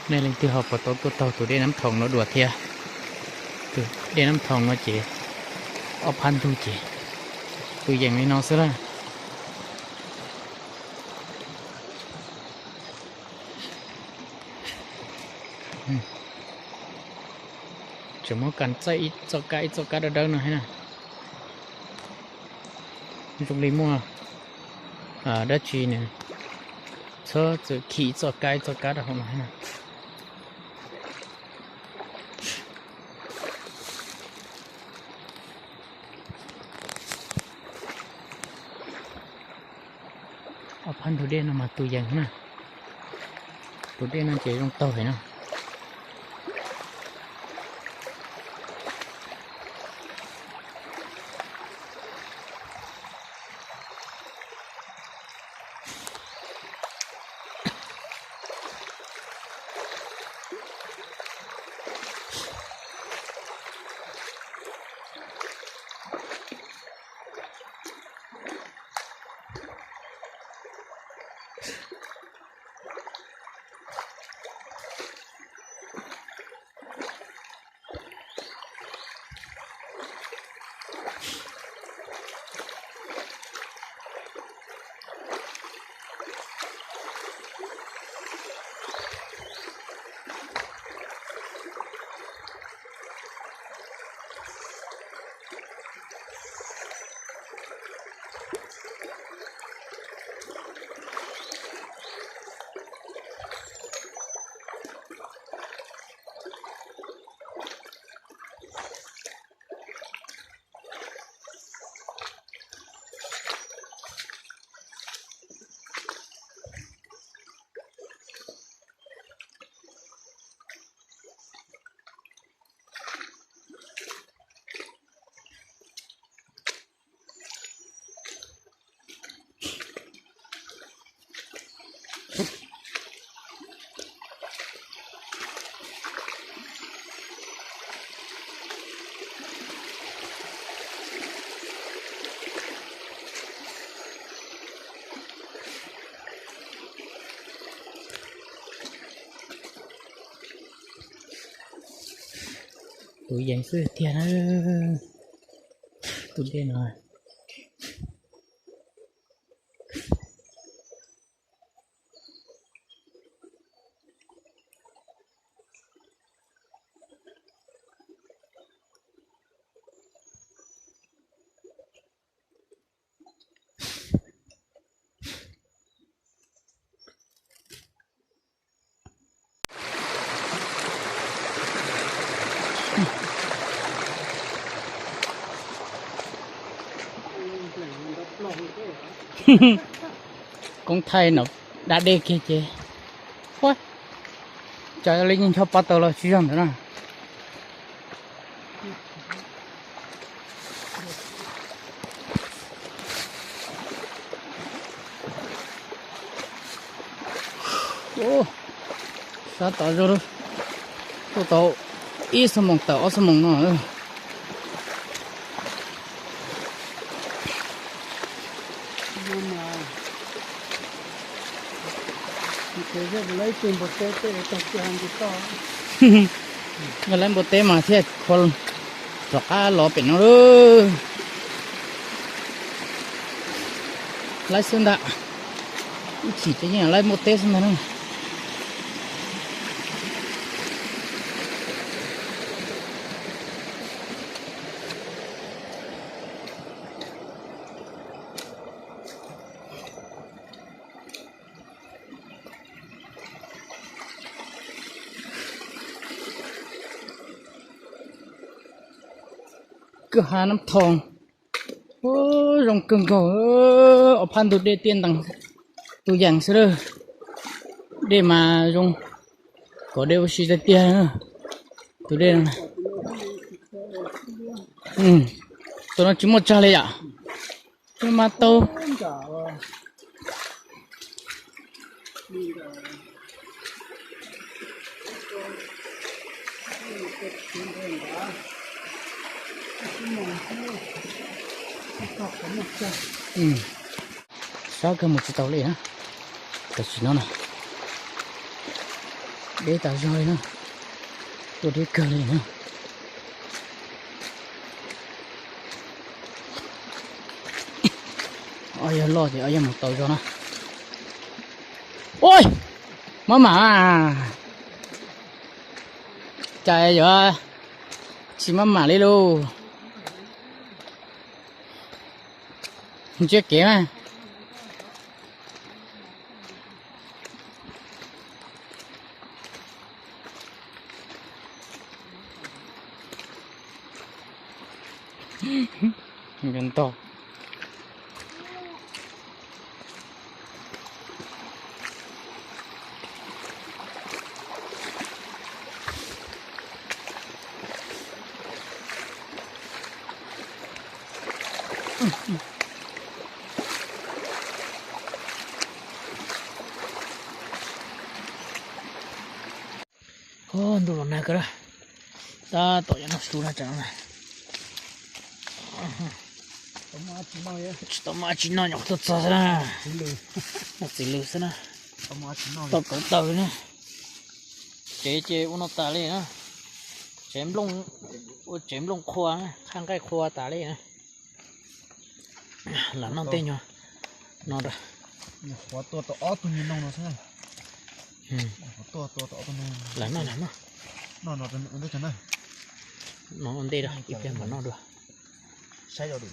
Nej leej twg ho puas tau tuaj taug tus dej Nab Thoom no dua thiab? Tus dej Nab Thoom no ces ob phab ntug ces tus yees li no xwb lawm. Tseem muab kas txaij ib txoj kab ib txoj kab dawb dawb no thiab na. Zoo li muaj dab tsi nws txhob txwm khi ib txoj kab ib txoj kab rau hauv no thiab na. Ob phab ntug dej no mas tus yees na. Tus dej no ces zoo taug heev na. Tus yees xwb tiag na, tus dej no. Koob thaij no da dej kiag ces, ua, cas li ncho pa taws los tsis zog ntawd na. Sab tod zoo, tuaj tau ib xuab moos tawm ob xuab moos no. Yog lawv npua teb mas thiaj kho rov qab los pem no lawm. Lawv xwb ntag, ib chim ces yeej lawv npua teb xwb ntag na. Kwj ha Nab Thoom, zoo kawg nkaus, ob phab ntug dej tiaj ntees, tus yees xwb lawm. Dej mas zoo, kom dej ua si tiag tiag. Tus dej, tus no tsis muaj tsag li yom. Twb mas tau. Sab kawg mus tsis tau li na. Tam sim no na, Deb tas zog li na, tuaj deb kawg li na. Ob yawg loj ces ob yawg mus tau zog na. Ua, maj mam, cas yuav tsis maj mam li lauj. Ntsia kev na. Ntog. Ntuj los nag kawg na, tab tom yuav noj su na tsam no na. Tsis tau maj tsis noj nyuam qhuav tuaj txog xwb na. Noj txiv lws xwb na. Tau kauv taws li na. Tsev ces ua no tas li na. Tsev nplooj, ua tsev nplooj qhua, qhaj nqaij qhua tas li na. Lam noj tej nyuag no rau. Qhuav tua tau ob tug nyuag noog no xwb. Lam noj, lam noj. No ua ntej rau ib pliag mam noj dua. Saib,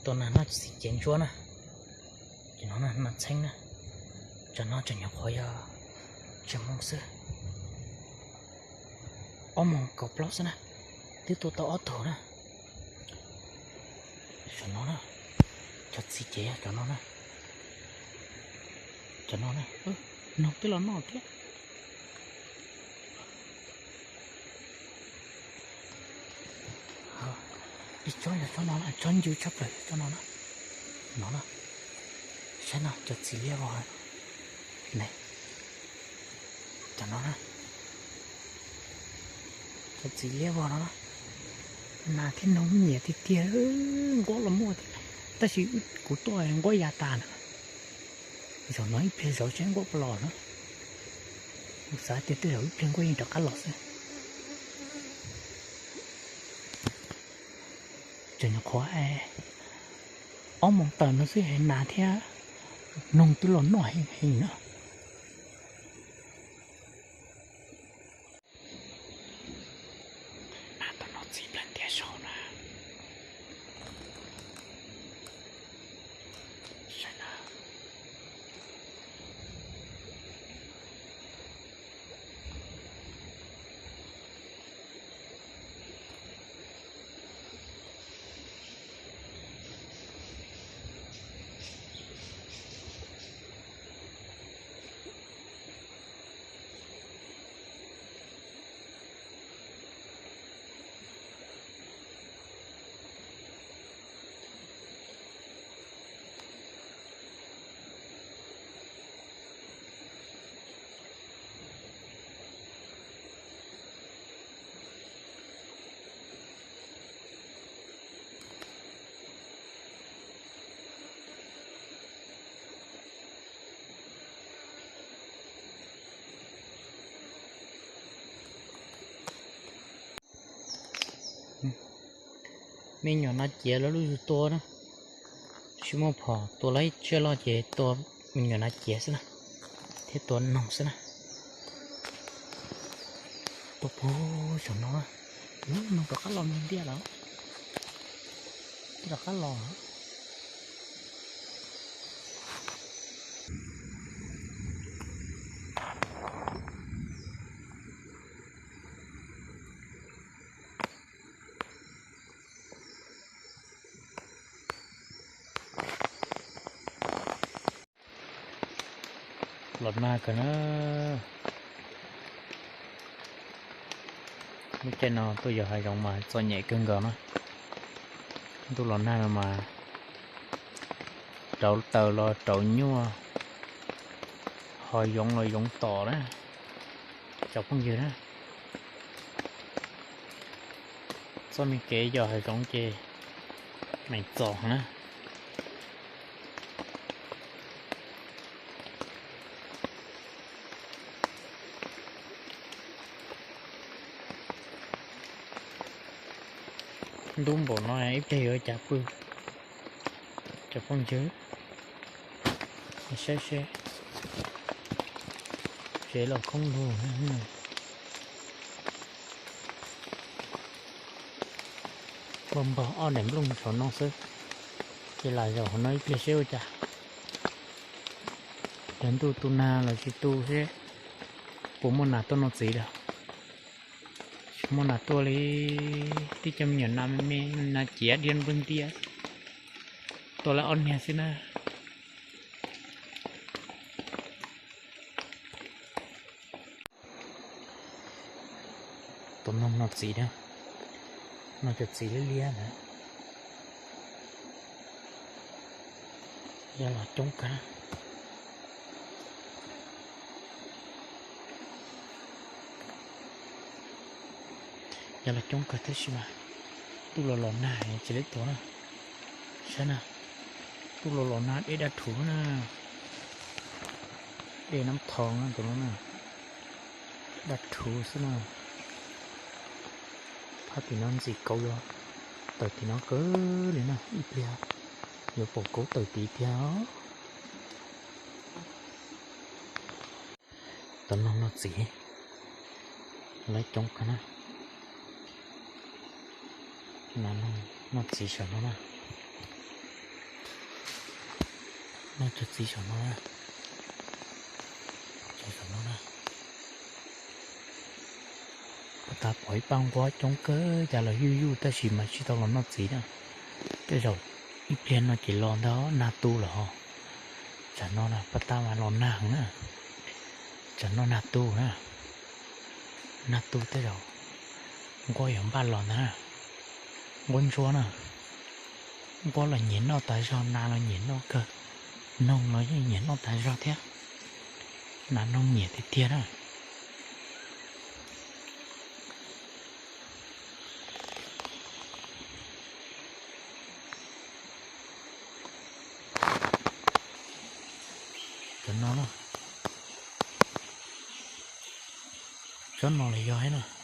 tua nag noj txiv cev ntsuab na. Ces no na, nag txheeb na. Tsam no tseem nyuam qhuav yog tsev moos xwb. Ob moos kaum plaub xwb na, twb tua tau ob tug na. Cov no na, cov txiv cev cov no na. Cov no na, noog twb los noj thiab. Ib tsob yog tsob no na, tsob ncw tshaj plaws yog tsob no na. No na, saib no cov txiv liab vog ne. Cov no na, cov txiv liab vog no na. Nas thiab noog nyiam tiag tiag, nquab los muaj thiab, tab sis kuv tuaj nquab ya tas na. Zaum no ib pliag zov seb nquab puas los na. Kuv xav tias tej zaum ib pliag nquab yeej rov qab los xwb. Tseem nyuam qhuav ob moos tawm no xwb, nas thiab noog twb los noj heev heev na. Nas tau noj txiv plaws ntiaj saud na. Saib na. Me nyuam nas ciav lawv lub yug tua na, tsis muaj phom tua lawv tsiaj loj ces tua me nyuam nas ciav xwb na, thiab tua noog xwb na. Tua puag saum no, noog rov qab los ntiaj lawm, rov qab los. Los nag kawg na. Lub caij no tuaj yos hav zoov mas txom nyem kawg nkaus na. Ntuj los nag no mas rauv taws los rauv nyuaj, ho yoov los yoov tom na, cov phooj ywg na. Txoj me kev yos hav zoov ces meem txom na. Ntub npaum no ib pliag yuav ua cas pw. Cov phooj ywg, saib seb, tsev los khoob lug. Npog npog ob daim nplooj saum no xwb, ces lam zaum hauv no ib pliag seb ua cas. Cov ntuj tu nag los tsis tu seb puas muaj nas tuaj noj txiv lawm. Tsis muaj nas tuaj li, tib cov me nyuam nas me me, nas ciav diaj nplooj ntiaj, tuaj lawm ob niag xwb na. Tus noog noj txiv na, noj cov txiv liab liab na. Yog los coob kawg, yog los coob kawg tab sis mas ntuj los los nag tsis leb tuag na. Saib na, ntuj los los nag dej daj rhuv na, dej nab thos na tus no na, daj rhuv xwb na. Phab tim no ntxim kauv, yuav tawm tim no kawg li na, ib pliag yuav pom kauv tawm tid tiag. Tus noog noj txiv, lawv coob kawg na. Nas noog noj txiv saum no na, noj cov txiv saum no na, cov saum no na. Pab tab pom ib pab nquab coob kawg, cas los yuj yuj tab sis mas tsis tau los noj txiv na. Tej zaum ib pliag no ces los ntag, nag tu lawm ho. Tsam no na pab tab mas los nag na, tsam no nag tu na, nag tu tej zaum nquab yuav npaj los ntag na. Nquab ntsuab na, nquab los nyiam noj tas zog, nas los nyiam noj kawg, noog los yeej nyiam noj tas zog thiab. Nas noog nyiam tiag tiag na. Cov no na, tsob no los yog thiab na.